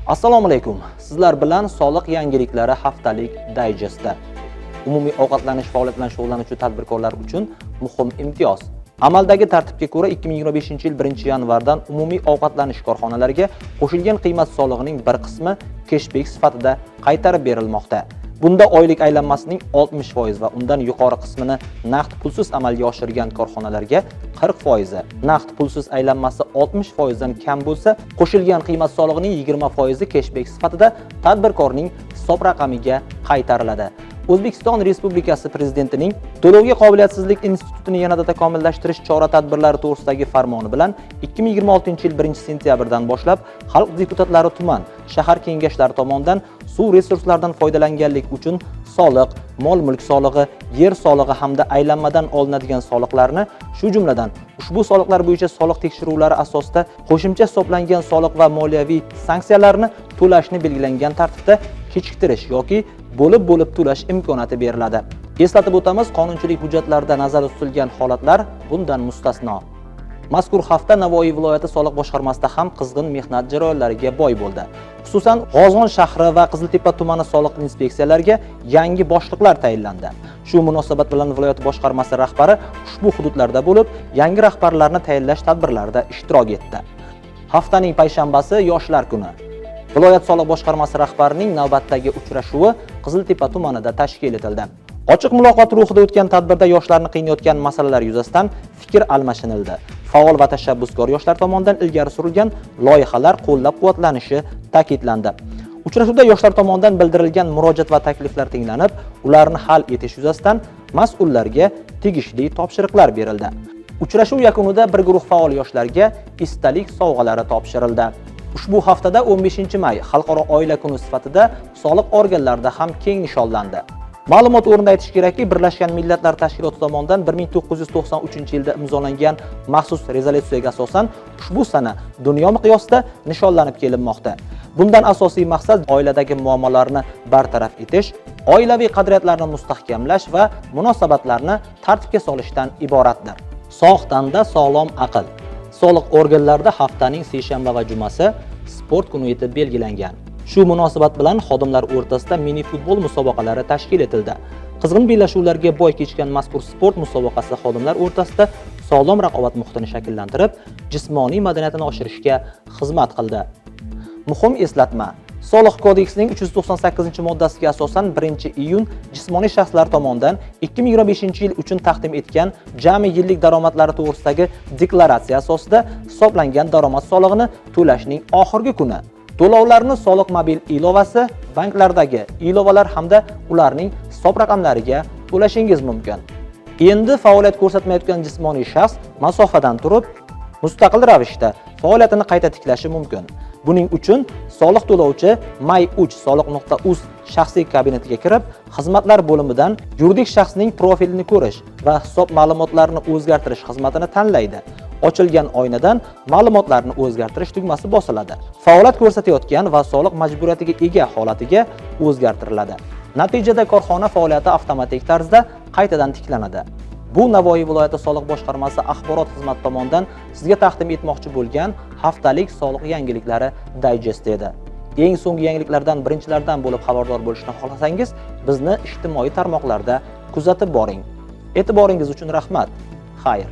Assalomu alaykum. Sizlar bilan soliq yangiliklari haftalik dayjesti. Umumiy ovqatlanish faoliyati bilan shug'ullanuvchi tadbirkorlar uchun muhim imtiyoz. Amaldagi tartibga ko'ra, 2025-yil 1-yanvardan umumiy ovqatlanish korxonalariga qo'shilgan qiymat solig'ining bir qismi keshbek sifatida qaytarib berilmoqda. Bunda oylik aylanmasining 60% va undan yuqori qismini naqd pulsiz amalga oshirgan korxonalarga 40%, naqd pulsiz aylanmasi 60% dan kam bo'lsa, qo'shilgan qiymat solig'ining 20% keshbek sifatida tadbirkorning hisob raqamiga qaytariladi. O'zbekiston Respublikasi Prezidentining to'lovga qobiliyatsizlik institutini yanada takomillashtirish chora-tadbirlari to'g'risidagi farmoni bilan 2026-yil 1-sentyabrdan boshlab xalq deputatlari tuman, shahar kengashlari tomonidan suv resurslaridan foydalanganlik uchun soliq, mol-mulk solig'i, yer solig'i hamda aylanmadan olinadigan soliqlarni, shu jumladan ushbu soliqlar bo'yicha soliq tekshiruvlari asosida qo'shimcha hisoblangan soliq va moliyaviy sanksiyalarni to'lashni belgilangan tartibda kechiktirish yoki bo'lib-bo'lib to'lash imkoniyati beriladi. Eslatib o'tamiz, qonunchilik hujjatlarida nazarda tutilgan holatlar bundan mustasno. Mazkur hafta Navoiy viloyati soliq boshqarmasida ham qizg'in mehnat jarayonlariga boy bo'ldi. Xususan, G'ozon shahri va Qiziltepa tumani soliq inspeksiyalariga yangi boshliqlar tayinlandi. Shu munosabat bilan viloyat boshqarmasi rahbari ushbu hududlarda bo'lib, yangi rahbarlarni tayinlash tadbirlarida ishtirok etdi. Haftaning payshanbasi Yoshlar kuni. Viloyat soliq boshqarmasi rahbarining navbatdagi uchrashuvi Qiziltepa tumanida tashkil etildi. Ochiq muloqot ruhida o'tgan tadbirda yoshlarni qiynayotgan masalalar yuzasidan fikr almashinildi. Faol va tashabbuskor yoshlar tomonidan ilgari surilgan loyihalar qo'llab-quvvatlanishi ta'kidlandi. Uchrashuvda yoshlar tomonidan bildirilgan murojaat va takliflar tinglanib, ularni hal etish yuzasidan mas'ullarga tegishli topshiriqlar berildi. Uchrashuv yakunida bir guruh faol yoshlarga esdalik sovg'alari topshirildi. Ushbu haftada 15-may Xalqaro oila kuni sifatida soliq organlarida ham keng nishonlandi. Ma'lumot o'rnida aytish kerakki, Birlashgan Millatlar Tashkiloti tomonidan 1993-yilda imzolangan maxsus rezolyutsiyaga asosan ushbu sana dunyo miqyosida nishonlanib kelinmoqda. Bundan asosiy maqsad oiladagi muammolarni bartaraf etish, oilaviy qadriyatlarni mustahkamlash va munosabatlarni tartibga solishdan iboratdir. Sog' tanda sog'lom aql. Soliq organlarida haftaning seshanba va jumasi sport kuni etib belgilangan. Shu munosabat bilan xodimlar o'rtasida mini futbol musobaqalari tashkil etildi. Qizg'in bellashuvlarga boy kechgan mazkur sport musobaqasi xodimlar o'rtasida sog'lom raqobat muhitini shakllantirib, jismoniy madaniyatini oshirishga xizmat qildi. Muhim eslatma. Soliq kodeksining 398-moddasiga asosan 1-iyun jismoniy shaxslar tomonidan 2025-yil uchun taqdim etgan jami yillik daromadlari to'g'risidagi deklaratsiya asosida hisoblangan daromad solig'ini to'lashning oxirgi kuni. To'lovlarni soliq mobil ilovasi, banklardagi ilovalar hamda ularning hisob raqamlariga to'lashingiz mumkin. Endi faoliyat ko'rsatmayotgan jismoniy shaxs masofadan turib mustaqil ravishda faoliyatini qayta tiklashi mumkin. Buning uchun soliq to'lovchi my3soliq.uz shaxsiy kabinetiga kirib, xizmatlar bo'limidan yuridik shaxsning profilini ko'rish va hisob ma'lumotlarini o'zgartirish xizmatini tanlaydi. Ochilgan oynadan ma'lumotlarni o'zgartirish tugmasi bosiladi. Faoliyat ko'rsatayotgan va soliq majburiyatiga ega holatiga o'zgartiriladi. Natijada korxona faoliyati avtomatik tarzda qaytadan tiklanadi. Bu Navoiy viloyati soliq boshqarmasi axborot xizmati tomonidan sizga taqdim etmoqchi bo'lgan haftalik soliq yangiliklari dayjesti edi. Eng so'nggi yangiliklardan birinchilardan bo'lib xabardor bo'lishni xohlasangiz, bizni ijtimoiy tarmoqlarda kuzatib boring. E'tiboringiz uchun rahmat. Xayr.